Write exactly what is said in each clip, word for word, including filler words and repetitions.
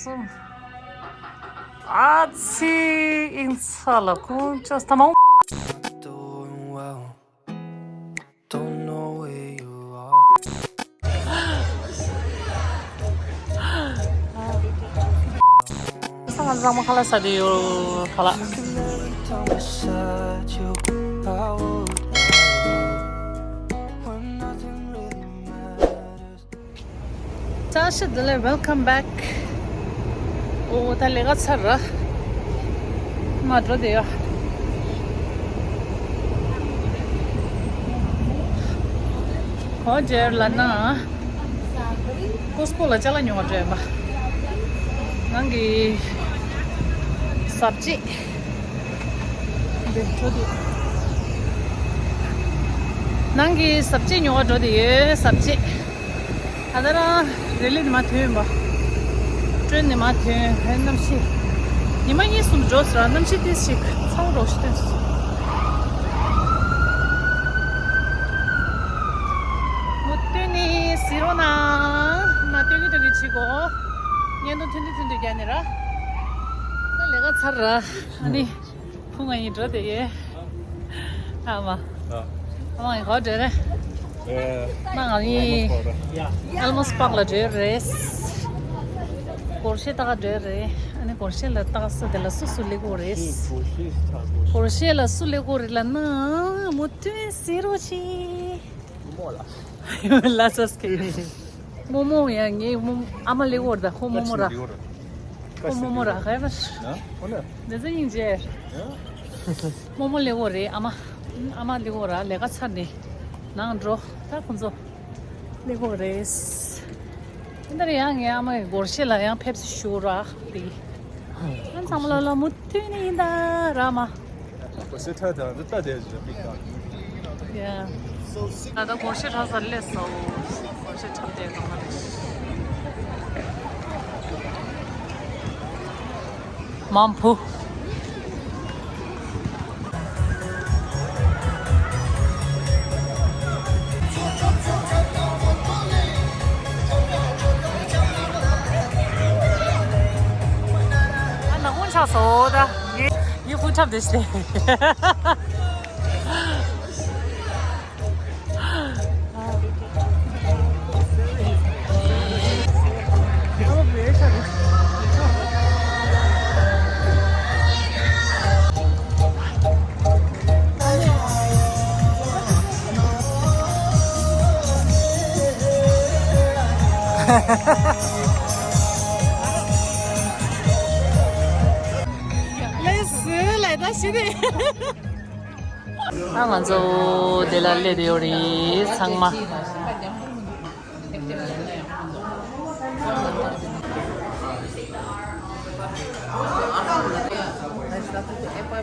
ཨ་ཙི། ཨིན་ཚ་ལ་ཁུང་ཅོས་ཐ་མའོ། Don't know where you are. ས་ང་ཚང་མ་ཁ་ལག་ཟ་དེ་ཡོད་ཁ་ལག་བཀྲ་ཤིས་བདེ་ལེགས། Welcome back. ཨོ་ད་ལས་ཀ་ཚར་ར། མ་འགྲོ་དེ་ཡོད། གོ་ཇེར་ལ་ན། ཀོ་སི་ཀོ་ལ་ཅ་ལག་ཉོ་བ་འགྲོ་ཡིན་པ། ནང་གི་ཟབ་ཅིག་འདི་འགྲོ་དེ། ནང་གི་ཟབ་ཅིག་ཉོ་བ་འགྲོ་དེ་ཡོད། ཟབ་ཅིག་ཨ་ད་རང་རེ་ལི་ནི་མ་ཐོན་པ། ཀྲོན་ནི་མ་ཐོན། ཧེ་གནམ་གཤིས། ཉི་མ་གཉིས་གསུམ་འགྲོ་ཟེར་ར། གནམ་གཤིས་ཏིས་ཞིག་ཚ་བོ་རོགས་ཤིག་ཐོན་སོང་། མུ་སྟོན་ནི་ཟེར་རོ་ན། ན་སྟོན་གི་སྟོན་གི་བྱེད་གོ། བརྙན་ཐུང་ཐུན་ཏུ་ཐུན་ཏུ་རྒྱག་ནི་ར། ད་ལས་ཀ་ཚར་ར། ཨ་ནི། ཕུ་ང་ཡིན་འགྲོ་དེ་ཡོད། ཨ་མ། ཨ་མ་ཡིན་གོ་འགྲོ་རེད། ཨེ། ང་ང་ཡིན། ཨལ་མོ་སི་པག་ལ་འགྲོ་རེད། སྒོར་གཞས་ལྟ་ག་འགྲོ་རེད། ཨ་ནི་སྒོར་གཞས་ལ་ལྟ་ག་ས་དེ་ལ་སུ་སུ་སླེབས་ཀྱི་ཡོད་རེད། སྒོར་གཞས་ལ་སུ་སླེབས་ཀྱི་ཡོད་རེད་ལབ་ན། མུ་སྟོན་ཟེར་རོ་ཆི། ལ་སོ་སྐད། རྨོ་མོ་ཡ། ངའི་རྨོ་མོ། ཨ་མ་ལེ་གོ་ར། ད་ཁོ་རྨོ་མོ་ར། ཁོ་རྨོ་མོ་ར། ཧེ་མ། འདི་ཚོ་སྙིང་རྗེ། རྨོ་མོ་ལེ་གོ་རེད། ཨ་མ། ཨ་མ་ལེ་གོ་ར། ལས་ཀ་ཚར་ནས་ནང་འགྲོ། ད་ཁོ་ཚོ་ལེ་གོ་རེད། འདི་ལྟར་ཡང་ངའི་ཨ་མའི་སྒོར་གཞས་ལ་ཡང་ཕེབས་བསུ་ཞུ་ར། དེ། ཨ་ཚང་མ་ལ་ལ་མུ་མཐུད་ནས་ཡིན་ད་ར་མ། ཡ། ད་ལྟ་སྒོར་གཞས་གྲྭ་སར་སླེབས་སོང་། སྒོར་གཞས་འཁྲབ་བསྡད་གང་མ་རེད། མམ་བུ། ཨ་ནག་མོ་ཆགས་སོང་ད། ངས་ངས་ཧུ་འཁྲབ་བསྡད་ཤི། ལགས་སོ། ལགས་ད་ཤི་རེད། ཨ་ང་ཚོ་དེ་ལ་སླེབས་ཡོད་རེད་ཚང་མ།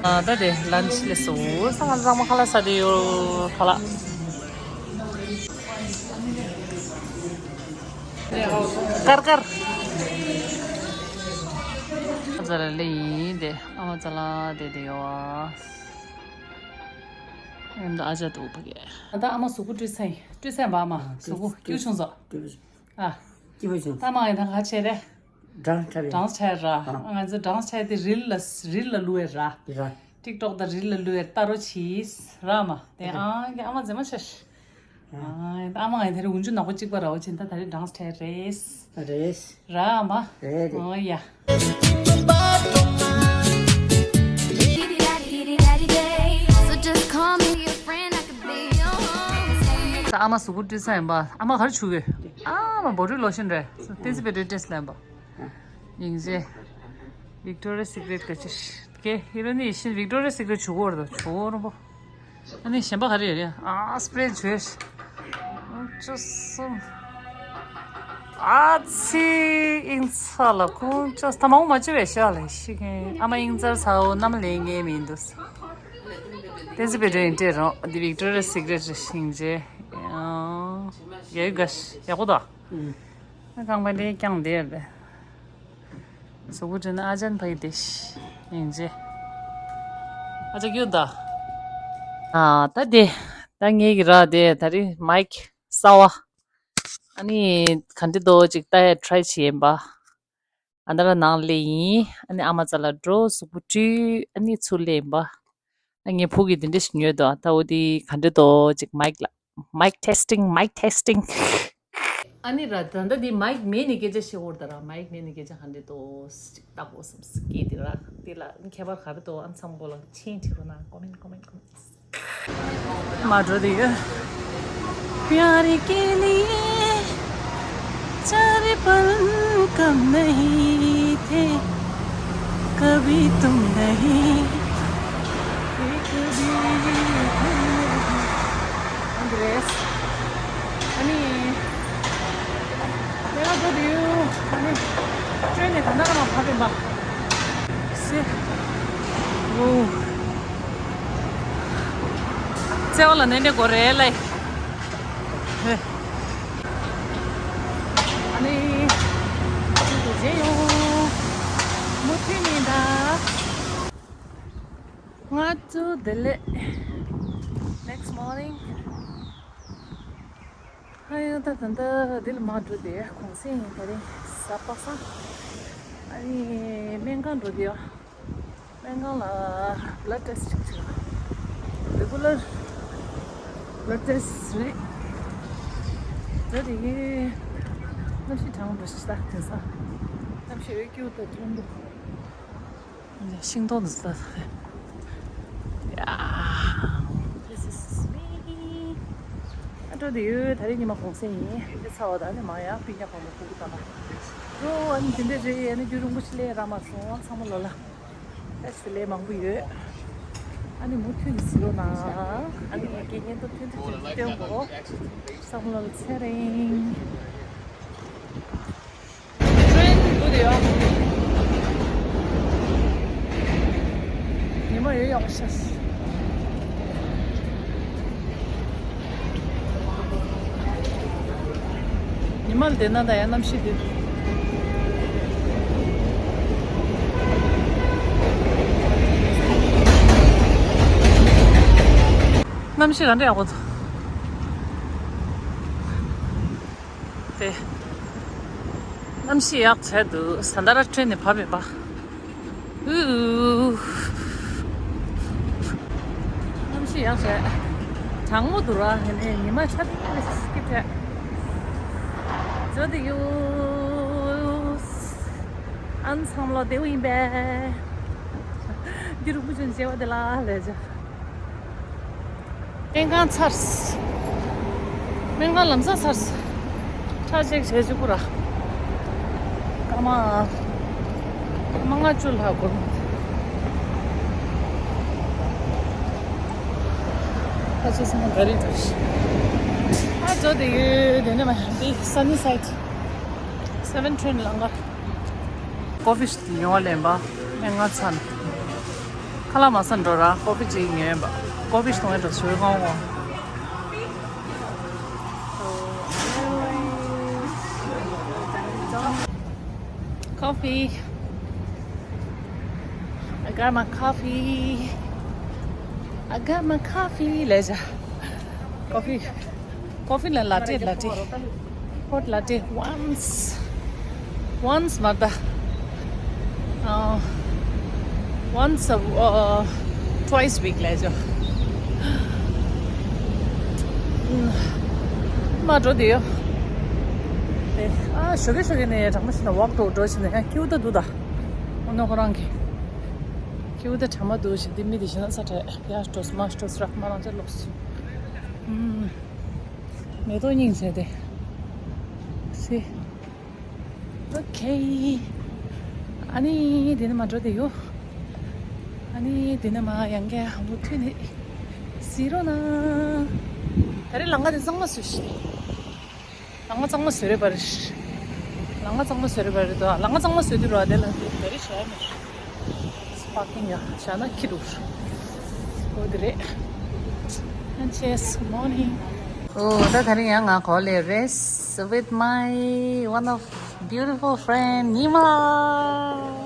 ཨ་ད་དེ་ལན་ཆི་སླེབས་སོང་། ཚང་མ་ཚང་མ་ཁ་ལག་ཟ་བསྡད་ཡོད། ཁ་ལག་དཀར་དཀར། ཨ་ཙ་ལ་ལེ་ཡིན་དེ། ཨ་མ་ཙ་ལ་དེ་དེ་ཡོད། ཨ་ཨ་ཅག་ཏུ་ཕ་གི། ད་ཨ་མ་གཟུགས་པོ་བཀྲུས་ཚར་ཡིན། བཀྲུས་ཚར་ཡིན་པ། ཨ་མ་གཟུགས་པོ་སྐྱིད་བྱུང་སོང་། ཨ། སྐྱིད་པོ་བྱུང་། ད་མ་ཡིན་ད་ག་བྱས་རེད། སྦྲང་ཆར་རེད། སྦྲང་ཆར་ར། ཨ། ང་ཚོ་སྦྲང་ཆར་དེ་རིལ་ལ་རིལ་ལ་བླུགས་ཡས་ར། ར། ཊིག་ཊོག་དང་རིལ་ལ་བླུགས་ཡས་ལྟ་རོགས་གྱིས་ར་མ། དེ་ཨ་གི་ཨ་མ་མཛེས་མ་ཆེ། ཨ། ཨ་མ་ང་དེ་རིང་འུན་ཆུ་ནག་པོ་གཅིག་པ་ར་བ་ཆེན་ད་ད་རེས་སྦྲང་ཆར་རེད། རེད། ར་མ། རེད་རེད། ཨོ་ཡ། So just call me your friend, I could be your homie. ད་ཨ་མ་གཟུགས་པོ་བཀྲུས་ཚར་ཡིན་པ། ཨ་མ་ག་རེ་བྱུག་གི། ཨ་མ་བོ་ཊི་ལོ་ཤན་རེད། བསྟན་འཛིན་པའི་ཌི་ཊེས་ལེན་པ། ཡིན་ཅེ། Victoria's Secret ག་ཅི། ཀེ་ཧི་རོ་ནི་ཡི་ཤིན་Victoria's Secret བྱུག་གོ་ར་དོ་བྱུག་གོ་ར་པོ། ཨ་ནི་གཞན་པ་ག་རེ་ཡོད་རེད། ཨ་སི་པི་རེ་བྱོས། ཅོ་སུ། ཨ་ཙི། ཨིན་ཚ་ལ་ཁུང་ཅོ་ཐ་མ་འོ་མ་ཅོ་བའི་ཤ་ལ་ཤི་ཁན། ཨ་མ་ཨིན་ཙར་ཚ་འོ་ནམ་ལེ་ངེ་མིན་འདུག་བསྟན་འཛིན་པའི་ཌི་ཊེས་རོ། འདི་Victoria's Secret རེ་ཤིང་ཅེ། ཡ་ཡུ་ག་ཤ་ཡག་པོ་དོ། ཨ་རྐང་པ་འདི་རྐྱང་འདི་ཡོད་པས། གཟུགས་པོ་བཀྲུས་ན་ཨ་ཅན་ཕ་གི་དེ་ཡིན་ཅེ། ཨ་ཅག་ཡོད་ད། ཨ་ད་དེ། ད་ངེད་ཀྱི་ར་དེ་ད་རེས་མའིག་གསར་བ། ཨ་ནི་ག་འདྲ་འདུག་ཅིག་ལྟ་ཡ་ཊི་རའི་བྱེད་ཡིན་པ། ཨ་ད་ར་ནང་སླེབས་ཡིན། ཨ་ནི་ཨ་མ་རྩ་ལ་འགྲོ། གཟུགས་པོ་བཀྲུས། ཨ་ནི་ཚུར་སླེབས་ཡིན་པ། ཨ་ངས་ཕུག་གི་འདི་འདྲ་ཞིག་ཉོས་འདུག་ད་འོ་དེ་ག་འདྲ་འདུག་ཅིག་མའིག་ལ། Mic testing, mic testing. ཨ་ནི་ར་ད་ལྟ་འདི་མའིག་མེད་ནི་སྐད་ཆ་བཤད་འོར་ད་ར། མའིག་མེད་ནི་སྐད་ཆ་ག་འདྲ་འདུག་ཅིག་ལྟ་དགོས་བསམ་སྐད་དེ་ར། དེ་ལ་ཁྱད་པར་ག་རེ་འདུག་ཨ་ཚང་མགོ་ལ་མཆན་བྲིས་རོགས་གནང་། comment, comment, comment. མ་འགྲོ་དེ་ཡོད། प्यार के लिए चार पल कम नहीं थे, कभी तुम नहीं, कभी हम नहीं। ཨ་ནི། དེ་ལ་འགྲོ་དུས། ཨ་ནི། ཊེན་ནས་ད་ལྟ་ང་བབས་ཡིན་པ། སེ། ཝོ། བརྩེ་བ་ལ་ནན་ཏན་དགོས་རེད་ལེ། ཨ་ནི། ཅི་དུ་བྱེད་ཡོང་། མུ་མཐུད་ནས་ད། ང་ཚོ་བདེ་ལེགས། Next morning. ཧ་ཡང་ད་ད་ལྟ་འདི་ལ་མར་འགྲོ་དེ་གུང་སེང་ཡིན། ད་རིང་གཟའ་པ་སངས། ཨ་ནི་སྨན་ཁང་འགྲོ་དེ་ཡོད། སྨན་ཁང་ལ་blood test ཅིག་བྱེད། Regular blood test རེད། ད་དེ་གི་གནམ་གཤིས་གྲང་མོ་ཞིག་ད་དེང་སང་གནམ་གཤིས་འོད་སྐྱུར་དང་ཐུང་དུ། ཤིང་སྡོང་འདི་ཚོ་ལྟ། ཡ། This is me. ཨ་འགྲོ་དེ་ཡོད། ད་རིང་ཉི་མ་གུང་སེང་ཡིན། འདི་ཚ་བ་དང་ནི་མང་ཡང་སྤུན་ཀྱག་གང་མང་ཕྲུ་གུ་དང་ན། འགྲོ་ཨ་ནི་དེ་འདྲ་རེད། ཨ་ནི་རྒྱུན་རིང་པོ་ཞིག་ལས་རག་མ་སོང་། ཚང་མ་ལོ་ལ་ཨེ་སི་ལས་མང་པོ་ཡོད། ཨ་ནི་མུ་མཐུད་ནས་གཟིགས་རོགས་གནང་། ཨ་ནི་ངས་དགེ་བསྙེན་དུ་མཐུན་ཐུབ་ཐུབ་སྟོན་དགོས། བསམ་བློ་ལ་ཚེ་རིང་། ཊེན་འདུག་དེ་ཡོད། ཉི་མ་ཡོད་ཡོད་ཤག་ཉི་མ་ལ་བསྡད་ན་ད་ཡང་གནམ་གཤིས་འདི། གནམ་གཤིས་ག་འདྲ་ཡག་པོ་འདུག་དེ། གནམ་གཤིས་ཡག་བྱས་འདུག་ཟ་འདྲ་ར་ཊེན་ནས་བབས་ཡིན་པ། ཨུ་ཨུ། གནམ་གཤིས་ཡག་བྱས། གྲང་མོ་འདུག་ར། ཡིན་ནའི་ཉི་མ་ཆར་པ་སྐྱིད་བྱས། བྱོས་དེ་ཡོད། ཨ་ནི་ཚང་མ་ལོ་བདེ་པོ་ཡིན་པས། འདི་རུ་བུ་ཆུང་བྱེད་པ་དེ་ལ་ལས་བྱ། སྨན་ཁང་ཚར། སྨན་ཁང་ལམ་སང་ཚར། ཁྲག་ཅེག་བྱས་བཅུག་གོ་ར། སྐར་མ། སྐར་མ་ལྔ་བཅུ་ལྷག་འགོར། ཁ་ཆེ་སེམས་ཁ་རི་འདུག་ཨ་ཇོ་དེ་ཡོད་དེ་ནས་མ་འདི་Sunnyside Seven Train ལ་ང་། ཀོ་ཕི་ཉོ་བ་ལེན་པ། ཨེ་ང་ཚ་ན། ཁ་ལག་མ་ཟ་འགྲོ་ར། ཀོ་ཕི་ཅིག་ཉོས་པ། ཀོ་ཕི་གཏོང་ཡ་འགྲོ་ཞོལ་ཁང་འོང་། Coffee. I got my coffee. I got my coffee. ལས་བྱ། Coffee. Coffee ལ་latte, latte. Hot latte once, once མ་ད། ཨ། once a, uh, twice week ལས་བྱ། མ་འགྲོ་དེ་ཡོད། དེ་ཨ་ཞོགས་ཀས་ཞོགས་ཀས་ནས་གྲང་མོ་ཞིག་ན་walk འགྲོ་འགྲོ་ཞིག་ན་ཡང་སྐྱིད་པོ་ད་འདུག་ད། ཨོ་ན་ཁོ་རང་གི་སྐྱིད་པོ་ད་གྲང་མོ་འདུག་ཞིག་འདི་མི་དེ་ཞིག་ན་ས་ཁྲལ་ཡ་སྤྲོ་མ་སྤྲོ་སྲ་མ་རང་ཅག་ལོག་སོང་། མེ་ཏོག་སྙིང་རྗེ་དེ། སི། Okay. ཨ་ནི་དེ་ནས་མ་འགྲོ་དེ་ཡོད། ཨ་ནི་དེ་ནས་མ་ཡང་བསྐྱར་མུ་མཐུད་ནས་གཟིགས་རོགས་གནང་། ད་རེས་ལམ་ཁ་དེ་གཙང་མ་བཟོས་ཤག་ལམ་ཁ་གཙང་མ་བཟོས་རེད་པ་རེད། ལམ་ཁ་གཙང་མ་བཟོས་རེད་པ་རེད་དོ། ལམ་ཁ་གཙང་མ་བཟོས་དུས་ར་དེ་ལ་དེ་རེད་བྱས་མེད། Parking ཡ་བཞག་ན་ཁྱི་འདུག་འོ་དེ་རེད། And cheers, good morning. ཨོ་ད་དེ་རིང་ཡང་ང་གོ་ལེ་རེད། With my one of beautiful friend Nima.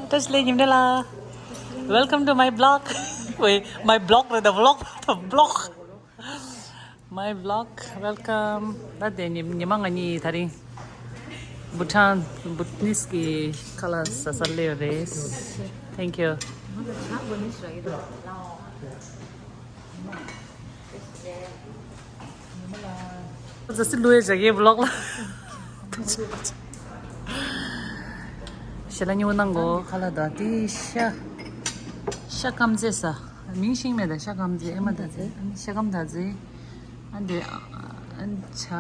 བཀྲ་ཤིས་བདེ་ལེགས་ཉི་མ་ལགས། Welcome to my blog. Wait, my blog རེད། The vlog, the vlog. My vlog, welcome. ད་དེ་ཉི་ཉི་མ་ང་གཉིས་དེ་རིང་ Bhutan, Bhutanese གི་ཁ་ལག་ཟ་ས་སླེབས་ཡོད་རེད། Thank you. ཟ་སི་ལུའི་བྱ་རྒྱལ་vlog ལ། ཞལ་ལག་ཉོ་གནང་གོ། ཁ་ལག་དང་དེ་ཤ། ཤ་སྐམ་རྫས་ཟ། མིང་ཤེས་མེད་ད། ཤ་སྐམ་རྫས། ཨེ་མ་ད་རྫས། ཤ་སྐམ་ད་རྫས། ཨ་འདི། ཨ་ཆ།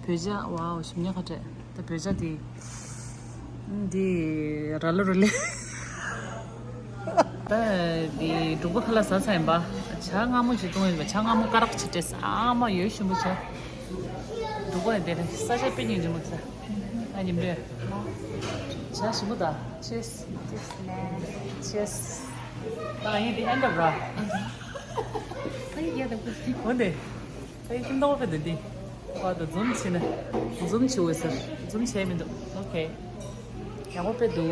བོད་ཇ། ཝའོ་ཞིམ་ཉག་ཁ་བྲལ། ད་བོད་ཇ་དེ། འདི་ར་ལོ་རུ་ལེ། ད་འདི་འབྲུག་པ་ཁ་ལག་ཟ་ཚར་ཡིན་པ། ཇ་མངར་མོ་ཅིག་བཏུང་ཡོད་པ། ཇ་མངར་མོ་སྐ་རགས་ཅིག་སྤྲད་ས། ཨ་མ་ཡོད་ཞིམ་པོ་ཇ། འབྲུག་པ་ཡིན་དེ་རེད། ས་ཆ་དཔེ་སྙིང་རྗེ་མོ་ཟ། ཨ་ཉིམ་རེད། ཇ་ཞིམ་པོ་ད། Cheers. Cheers. ད་ཡིན་དེ་end of ར། འོན་ཏེ། ཨེ་ཁྱིམ་ཐོག་ཕེབས་དུས་འདི། ཁོ་ད་འཛུམ་བྱས་ན། འཛུམ་བྱེད་འོས་ཟེར། འཛུམ་བྱས་མི་འདུག Okay. ཡག་པོ་ཕེབས་འདུག་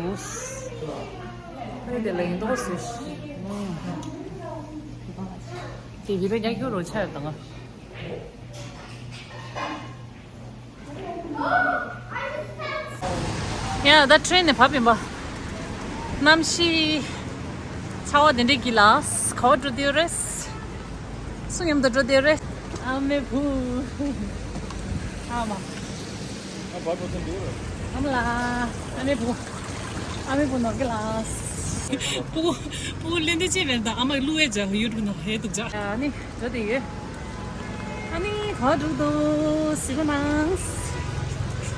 ཨེ་དེ་ལ་ཡིན་མདོག་ཟེར། དེ་བི་ར་རྒྱག་རྒྱུ་རོ་ཆ་ཡོད་དང་ང་། ཡ་ད་ཊེ་རེན་ནས་བབས་ཡིན་པ། གནམ་གཤིས་ཚ་བ་དེ་འདྲས་ཀྱི་ལ་ག་པར་འགྲོ་བསྡད་ཡོད་རེད། སུ་མཉམ་དུ་འགྲོ་བསྡད་ཡོད་རེད། ཨ་མའི་བུ། ཨ་མ། ཨ་མ་ལགས། ཨ་མའི་བུ། ཨ་མའི་བུ་ནོར་གི་ལགས། སྤུ་གུ་སྤུ་གུ་ལེན་དུས་ཅི་མེད་ད། ཨ་མ་གླུ་ཨེ་ཇ་ཡུ་ཊུབ་ནང་ཧེ་འདུག་ཇ། ཨ་ནི་འགྲོ་བསྡད་ཡོད། ཨ་ནི་ག་འགྲོ་འདུག་ཟེར་གོ་ནང་།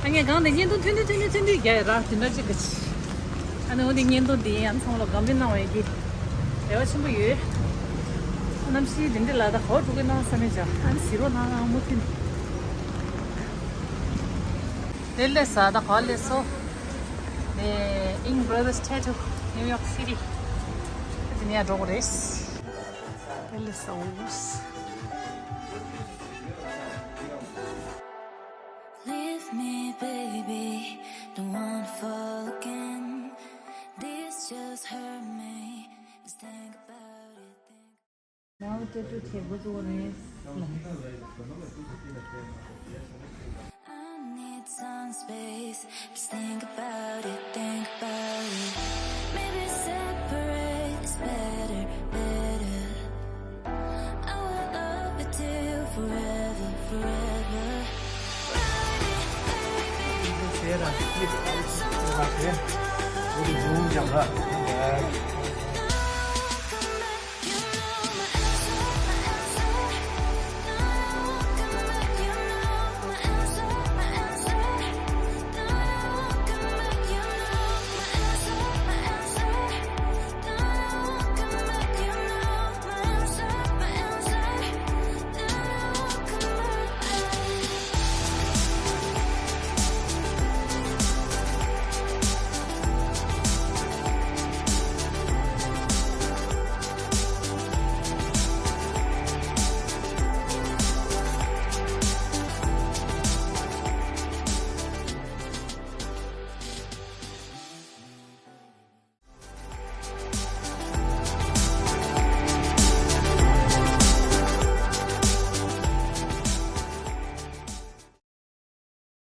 ཨ་ངས་གང་ནས་བརྙན་ཐུང་ཐུང་ཐུང་ཐུང་ཐུང་ཐུང་རྒྱག་ཡོད་ར། དེ་འདྲ་ཅིག་གི་ཆེ། ཨ་ནི་འོ་དེ་བརྙན་ཐུང་འདི་ཡང་ཚང་མ་ལ་དགའ་འདུན་གནང་བའི་གི་རེ་བ་ཆེན་པོ་ཡོད། ཨ་གནམ་གཤིས་འདི་འདྲ་ལ་ད་ག་འགྲོ་གི་ནང་བསམ་མེད་ཅག་ཨ་ནི་ཟེར་རོ་ནང་མུ་མཐུད་ནས། དེ་ལས་ས་ད་ག་ལས་སོ། ནས་Ing Brothers Tattoo New York City དེ་ནས་འགྲོ་གི་རེད། དེ་ལས་སོ། Leave me, baby, don't wanna fall again. This just hurt me. Just think about it, think. Now tattoo བྱེད་དགོས་བཟོ་རེད། I need some space. Just think about it, think about it. Maybe separate is better, better. I will love you till forever, forever. Ride it, baby. This is Sierra six eight two.